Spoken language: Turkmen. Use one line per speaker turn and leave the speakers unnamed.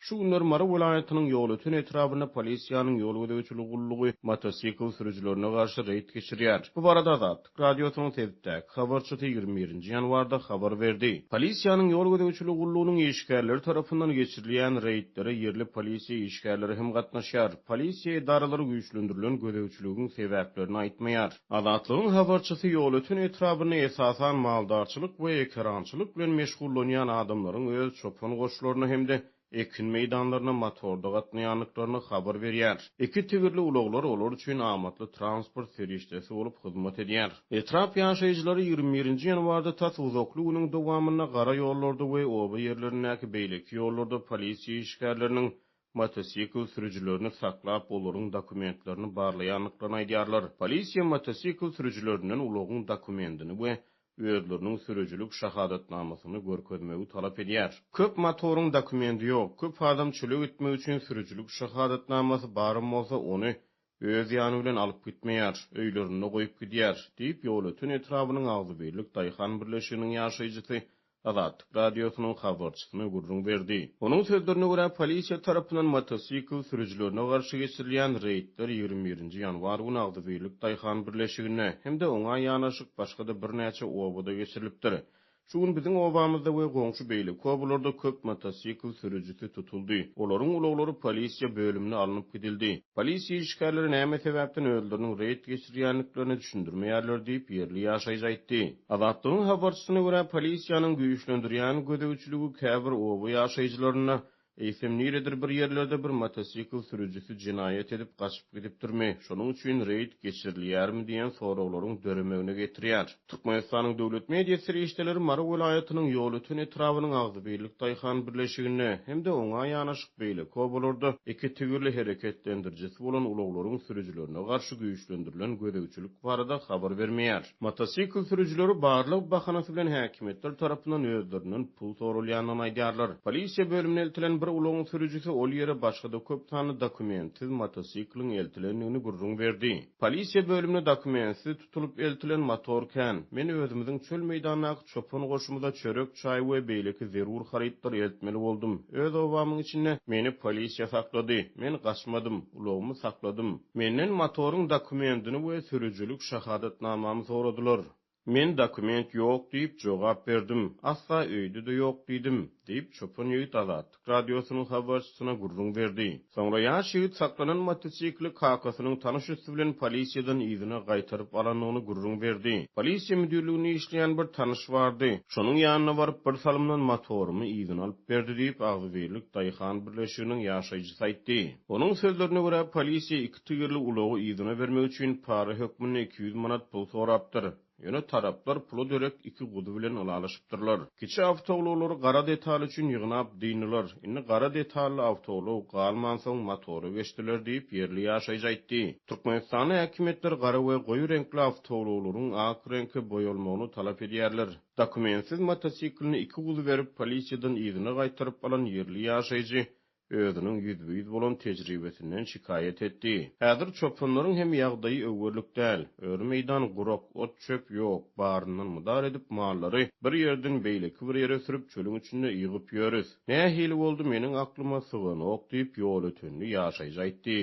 Şu günler Mary welaýatynyň Ýolöten etrabynda polisiýanyň ýol gözegçiligi gullugy motosikl sürüjilerine garşy reýd geçirýär. Bu barada Azatlyk Radiosynyň sebitdäki habarçysy 21 nji ýanwarda habar berdi. Polisiýanyň ýol gözegçiligi gullugynyň işgärleri tarapyndan geçirilýän reýdlere ýerli polisiýa işgärleri hem gatnaşýar. Polisiýa edaralary güýçlendirilen gözegçiligiň sebäplerini aýtmaýar. Azatlygyň habarçysy Ýolöten etrabynda esasan maldarçylyk we ekerançylyk bilen meşgullanýan adamlaryň öz çopan goşlaryna hem-de ekin meýdanlaryna motorda gatnaýandyklaryny habar berýär. Iki tigirli ulaglar olar üçin amatly transport serişdesi bolup hyzmat edýär. Etrap ýaşaýjylary 21 nji ýanwarda tas uzakly günüň dowamynda gara ýollarda we oba ýerlerindäki beýleki ýollarda polisiýa işgärleriniň motosikl sürüjilerini saklap, olaryň dokumentlerini barlaýandyklaryny aýdýarlar. Polisiýa motosikl sürüjilerinden ulagyň dokumendini we özleriniň sürüjilik şahadatnamasyny görkezmegi talap edýär. Köp motoryň dokumendi ýok. Köp adam çöle gitmek üçin sürüjilik şahadatnamasy baram bolsa, ony öz ýany bilen alyp gitmeýär, öýlerinde goýup gidýär, diýip, Ýolöten etrabynyň Agzybirlik daýhan birleşiginiň ýaşaýjysy Azatlyk Radiosynyň habarçysyna gürrüň berdi. Onuň sözlerine görä, polisiýa tarapyndan motosikl sürüjilerine garşy geçirilýän reýdler 21 nji ýanwar güni Agzybirlik daýhan birleşiginde hem-de oňa ýanaşyk başga-da birnäçe obada geçirilipdir. Şu gün biziň obamyzda we goňşy beýleki obalarda köp motosikl sürüjisi tutuldy. Olaryň ulaglary polisiýa bölümine alnyp gidildi. Polisiýa işgärleri näme sebäpden özleriniň reýd geçirýändiklerini düşündirmeýärler diýip, ýerli ýaşaýjy aýtdy. Azatlygyň habarçysyna görä, polisiýanyň güýçlendirýän gözegçiligi käbir oba ýaşaýjylarynda Eýsem, niredir bir ýerlerde bir motosikl sürüjisi jenaýat edip gaçyp gidipdirmi, şonuň üçin reýd geçirilýärmi diýen soraglaryň döremegine getirýär. Türkmenistanyň döwlet media serişdeleri Mary welaýatynyň Ýolöten etrabynyň Agzybirlik daýhan birleşiginde hem-de oňa ýanaşyk beýleki obalarda iki tigirli hereketlendirijisi bolan ulaglaryň sürüjilerine garşy güýçlendirilen gözegçilik barada habar bermeýär. Motosikl sürüjileri barlag bahanasy bilen häkimiýetler tarapyndan özlerinden pul soralýandygyny aýdýarlar. Polisiýa bölümine eltilen bir ulagyň sürüjisi ol ýere başga-da köp sanly dokumentsiz motosikliň eltilendigini gürrüň berdi. Polisiýa bölümine dokumentsiz tutulyp eltilen motor kän. Men özümiziň çöl meýdandaky çopan goşumyza çörek, çaý we beýleki zerur harytlary eltmeli boldum. Öz obamyň içinde meni polisiýa saklady. Men gaçmadym. Ulagymy sakladym. Menden motoryň dokumendini we sürüjilik şahadatnamamy soradylar. Men dokument ýok diýip jogap berdim. Asla öýde-de ýok diýdim, diýip, çopan ýigit Azatlyk Radiosynyň habarçysyna gürrüň berdi. Soňra ýaş ýigit saklanan motosikli kakasynyň tanyş üsti bilen polisiýadan yzyna gaýtaryp alandygyny gürrüň berdi. Polisiýa müdirliginde işleýän bir tanyş bardy. Şonuň ýanyna baryp, bir salymdan motorymy yzyna alyp berdi diýip, Agzybirlik daýhan birleşiginiň ýaşaýjysy aýtdy. Onuň sözlerine görä, polisiýa iki tigirli ulagy yzyna bermek üçin para hökmünde 200 manat pul sorapdyr. Ýöne taraplar pula derek iki guzy bilen ylalaşypdyrlar. Kiçi awtoulaglary gara detal üçin ýygnap dyndylar. Indi gara detally awtoulag galmansoň motora geçdiler diýip, ýerli ýaşaýjy aýtdy. Türkmenistanda häkimiýetler gara we goýy reňkli awtoulaglaryň ak reňke boýalmagyny talap edýärler. Dokumentsiz motosiklini iki guzy berip, polisiýadan yzyna gaýtaryp alan ýerli ýaşaýjy özüniň ýüzbe-ýüz bolan tejribesinden şikaýat etdi. Häzir çopanlaryň hem ýagdaýy öwerlik däl. Öri meýdan gurak, ot-çöp ýok, baryndan mydar edip mallary bir ýerden beýleki bir ýere sürüp çölüň içinde ýygyp ýörüs. Nähili boldy meniň aklyma syganok diýip, ýolötenli ýaşaýjy aýtdy.